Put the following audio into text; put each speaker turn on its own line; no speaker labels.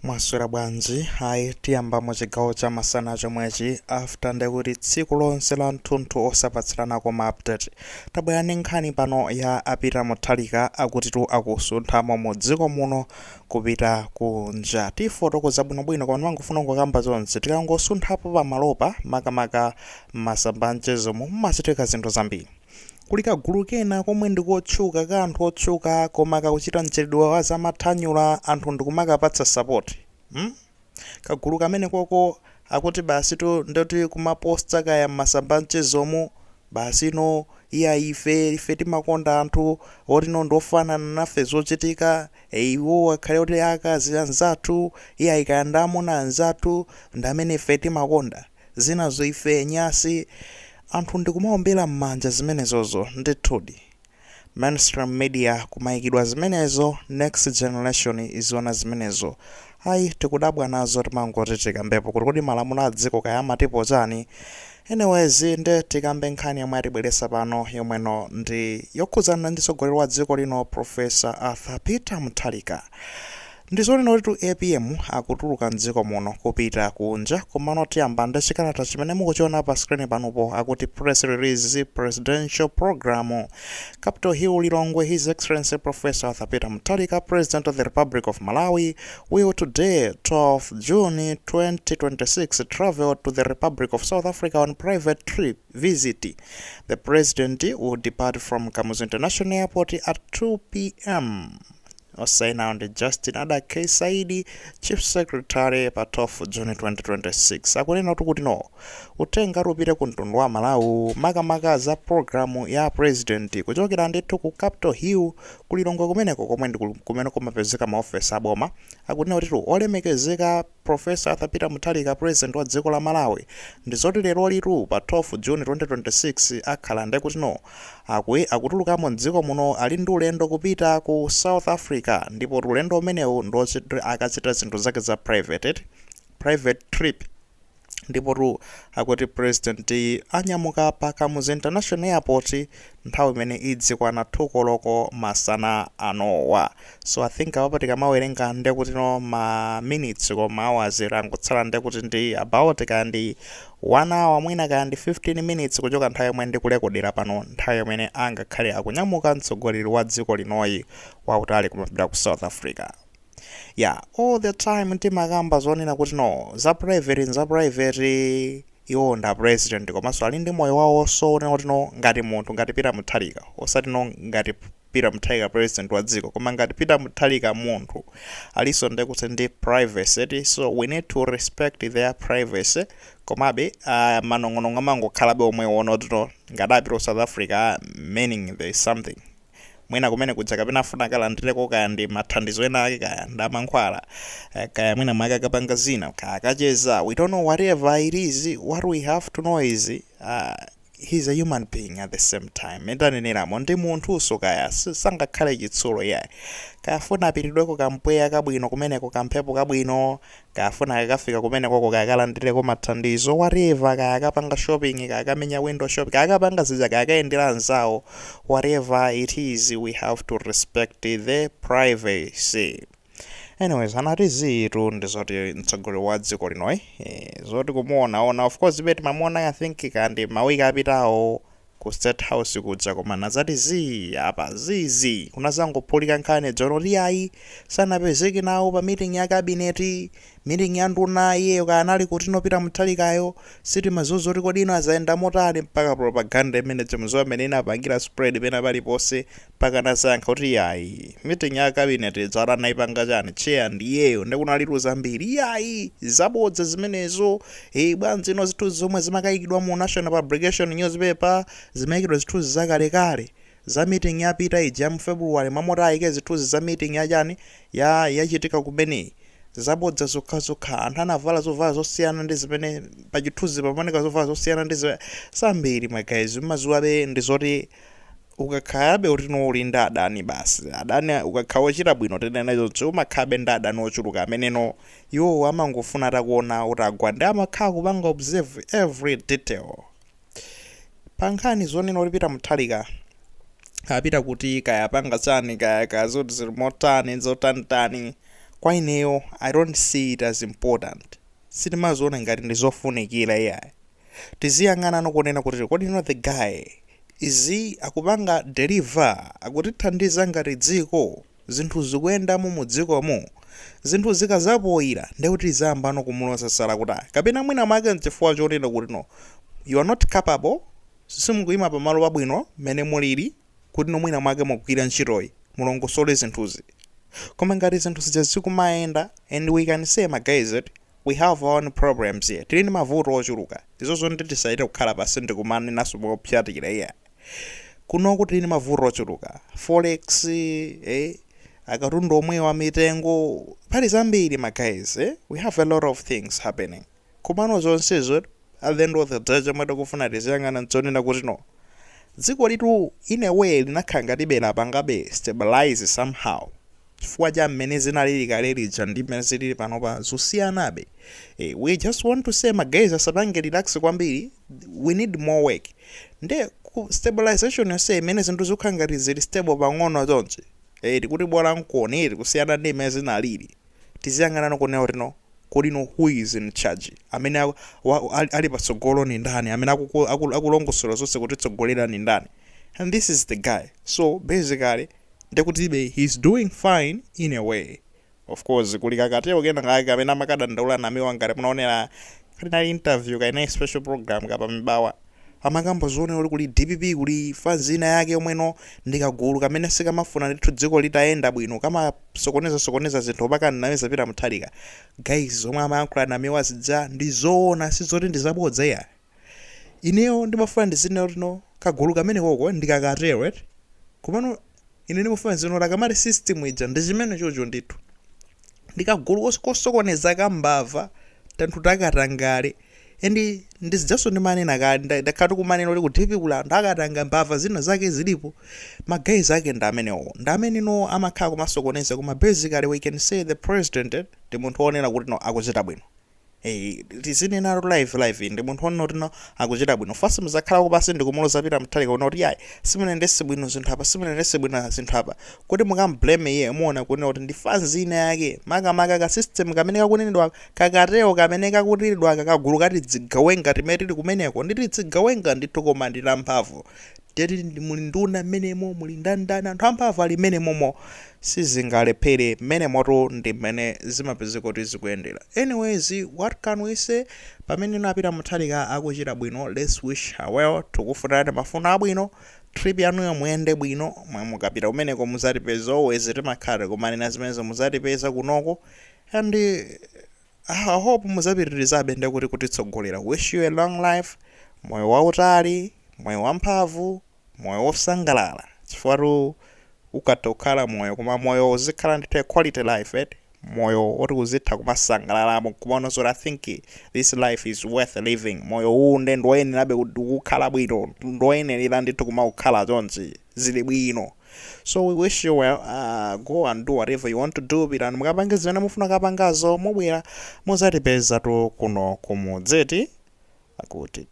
Mwaswera bwanji? Ayi, tiyamba mu chigawo cha masana chomwechi after ndekuti tsiku lonse la mthunthu osapatsiranako ma update. Tabwera ndi nkhani pano ya a Peter Mutharika, akutitu akusunthamo mu dziko muno kupita kunja. Tifotokoza bwinobwino, koma ndimangofuna kungokamba zonse. Tikangosunthapo pamalopa, makamaka m'masamba amchezomu, mumachitika zinthu zambiri. Kuli kagulu kena komwe ndikotchuka, ka anthu otchuka, koma kakuchita mchitidwe wa zamathanyula, anthu ndikumakapatsa support. Kagulu kamene koko akuti basi tu ndoti kumaposta kaya m'masamba amchezomu, basi no, iya, ife timakonda anthu otino ndiofanana nafe zochitika, iwo akhale oti akazi anzathu, iya, kaya ndi amuna anzathu, ndi amene ife timakonda, zinazo ife nyasi. Anthu ndikumaombera m'manja zimenezozo. Ndithudi, mainstream media kumayikidwa zimenezo, next generation iziona zimenezo. Ayi, tikudabwa nazo, timangoti tikambepo kuti kodi malamulo a dziko kaya amatipo chani? Anyways, nde tikambe nkhani yomwe atibweresa pano, yomweno ndi yokhudzana ndi mtsogoleri wa dziko lino, Professor Arthur Peter Mutharika. Ndizonena kuti APM akutuluka mdziko muno kupita kunja, komano tiyamba ndi chikalata chimene mukuchiona pa screen panopo. Akuti press release, presidential program, Capitol Hill, Lilongwe. His Excellency Professor Arthur Peter Mutharika, President of the Republic of Malawi, will today, 12 June 2026, travel to the Republic of South Africa on private trip visit. The president will depart from Kamuzu International Airport at 2 p.m. Osaina ndi Justin Adake Saidi, Chief Secretary, pa 12 June 2026. Akunena kuti no, uthenga upite ku mtundu wa Malawi, makamaka za programu ya president kuchokera ndithu ku Capitol Hill ku Lilongwe kumeneko, komwe ndi kumene kumapezeka maofesi aboma. Akunena kuti olemekezeka Professor Arthur Peter Mutharika, president wa dziko la Malawi, ndi zoti lero litu pa 12 June 2026 akhala ndekuti no, akutulukamo mdziko muno, ali ndi ulendo kupita ku South Africa, ndipo ulendo umenewu ndoti akachita zinthu zake za private, eti? Private trip. Ndipo tu akuti president anyamuka pa Kamuzu International Airport nthawi imene idzikwana 2 koloko masana anowa. So I think apapo tikamawerenga ndekuti no, ma minutes koma hours rangotsala ndekuti ndi about kaya ndi 1 hour, mwina kaya ndi 15 minutes kuchoka nthawi yomwe ndikurekodera pano, nthawi imene angakhale akunyamuka mtsogoleri wa dziko linoyi wautali kumapita ku South Africa. Yeah, all the time timakamba zonena kuti no, za private za private, iwo nda president, komanso ali ndi moyo wawonso onena kuti no, ngati munthu, ngati Peter Mutharika, osati no ngati Peter Mutharika president wa dziko, koma ngati Peter Mutharika munthu, alinso ndekuti ndi privacy, so we need to respect their privacy. Komabe manong'onong'o amangokhalabe omwe ona kuti no, ngati apita ku South Africa, meaning there is something mwina kumene kuja, kapena afuna akalandireko kaya ndi mathandizo ena ake, kaya ndi amankhwala, kaya mwina mwake akapanga zina, kaya akacheza, we don't know. Whatever it is, what we have to know is he's a human being at the same time. Endaneneramo ndi munthunso, kaya sangakhale chitsulo yayi. Kaya afuna apiridweko kampweya kabwino kumeneko, kamphepo kabwino, kaya afuna akakafika kumenekoko kaya akalandireko mathandizo, whatever, kaya akapanga shopping, kaya akamenya window shopping, kaya akapanga zija, kaya akayendera anzawo, whatever it is, we have to respect the privacy. Anyways, anati zitu ndizoti mtsogoleri wa dziko linoyi, zoti kumuonaona, of course ibe timamuona, I think kandi mawiki apitawo ku State House kuja, koma nazati zi apa zizi kunazangophulika nkhani dzono ayi, sanapezeke nawo pa meeting ya cabinet, meeting ya nduna. Iyeyo kaya anali kuti nopita Mutharikayo? Sitimazuza kuti kodi ino azayenda motani, mpaka propaganda imene chimuziwa imene inapangira spread pena paliponse, mpaka nazayankha kuti yayi, meeting ya cabinet dzala anayipanga chani, chair ndiyeyo, ndikunalitu zambiri. Yayi, zabodza zimenezo. Bwanji ino zithunzi zomwe zimakayikidwa mu national publication newspaper zimayikidwa zithunzi zakalekale za meeting yapita ija mu February, mamoti ayike zithunzi za meeting yachani ya yachitika kumeneyi? Zabodza zokhazokha. Anthu anavala zovala zosiyana ndi zimene pachithunzi pamaoneka, zovala zosiyana ndi zimene sambiri. My guys, mazuwabe ndi zoti ukakhalabe kuti no, uli ndi adani basi, adani. Ukakhala wochita bwino, tinene choncho, umakhalabe ndi adani ochuluka ameneno iwo amangofuna atakuona utagwa, ndi amakhala kupanga observe every detail. Pa nkhani zonena kuti Peter Mutharika apita kuti, kaya apanga chani, kaya kaya zoti zili motani, zotanitani, Kwa ineyo, I don't see it as important. Sitimaziona ngati ndizofunikira iyayi. Tiziyang'ana nokunena kuti kodi no, the guy izi akupanga deliver, akutithandiza ngati dziko, zinthu zikuyendamo mu dzikomo. Zinthu zikazapoyira, ndekuti tizayambano kumuloza sala kuti ah, kapena mwina mwake nchifukwa chonena kuti no, you are not capable, simukuyima pamalo pabwino mmene mulili kuti no, mwina mwake mugwira ntchitoyi, mulongosole zinthuzi. Koma ngati zinthu zija zikumayenda, and we can say, my guys, that we have our own problems here. Tili ndi mavuto ochuluka. Izozo ndi tisaite kukhala pasi ndikumanenaso mopyatira iya. Kunoku tili ndi mavuto ochuluka, forex, akatundu omwewa, mitengo, pali zambiri, my guys, eh? We have a lot of things happening. Komano zonsezo, at the end of the day, chomwe tikufuna tiziyang'ana nchonena kuti no, dziko litu in a way linakhala ngatibe lapangabe stabilize somehow, chifukwa cha mmene zinalili kale lija ndi mmene zilili panopa zosiyanabe. We just want to say, ma guys asapange relax kwambiri. We need more work. Nde ku stabilization yonse imene zinthu zikukhala ngati zili stable pang'ono chonchi, tikuti bola nkoni kusiyana ndi imene zinalili. Tiziyang'ana nokunena kuti no, kodi no, who is in charge? Amene ali patsogolo ni ndani? Amene akulongosola zonse kutitsogolera ni ndani? And this is the guy. So basically ndekutibe he's doing fine in a way. Of course kuli kakateo kena kake kamene amakadandaula Namiwa, ngati munaonera kalinali interview kaina special program kapa Mibawa, amakamba zoonera kuti kuli DPP, kuli fans ina yake yomweno ndi kagulu kamene sikamafuna ndithu dziko litayenda bwino, kamasokoneza sokoneza zinthu pakanamiza Peter Mutharika. Guys, zomwe amayankhula Namiwa zija ndi zoona, sizoti ndi zabodza iya. Ineyo ndimafuna ndizinena kuti no, kagulu kamene koko ndikakatero, right? Komano ine ndimafuna ndizinena kuti akamati system ija ndi chimene chocho ndithu ndikagulu kosokoneza, kambava, tanthu takatangale. And ndizijaso ndimanena kale, ndakhala tikumanena kuti ku DPP kuli anthu akatanga, mbava zina zake zilipo. Ma guys ake ndi amenewo, ndi amene no amakhala kumasokoneza. Koma basically we can say the president ndi munthu wonena kuti no, akuchita bwino. Tizinena live live, ndi munthu wonena kuti no, akuchita bwino. Fasi muzakhala kupasi ndikumuloza Peter Mutharika kuona kuti yayi, simunendese bwino zinthu apa, simunendese bwino zinthu apa, kuti mukamblame iye, muona kunena kuti ndi fans ina yake, makamaka ka system kamene kakunenedwa, kakateo kamene kakutiridwa, kagulu kati dzigawenga timene tili kumeneko. Nditi dzigawenga ndithu, koma ndi lamphamvu. Teti muli nduna mmenemo, muli ndandani, anthu amphamvu ali mmenemomo, sizingalephere mmenemoto. Ndi mmene zimapezeka kuti zikuyendera. Anyways, what can we say? Pamene a Peter Mutharika akuchita bwino, let's wish her well. Tikufunirani mafuno abwino, trip yanuyo muyende bwino. Mwe mukapita kumeneko muzatipeza. Always timakhala kumanena zimenezo, muzatipeza kunoko. And I hope muzapitirizabe ndekuti kutitsogolera. Wish you a long life, moyo wautali, moyo wamphamvu, moyo wosangalala, chifukwa ukatha kukhala moyo, koma moyo uzikhala ndithu a quality life, eh? Moyo woti uzitha kumasangalalamo, kumaona zoti I think this life is worth living. Moyo uwu nde ndoyenerabe kukhala bwino, ndoyenerera ndithu kumakukhala chonchi, zili bwino. So we wish you well. Go and do whatever you want to do. Pitani mukapange zimene mufuna kapangazo, mubwera muzatipeza tu kuno kumudzeti akuti.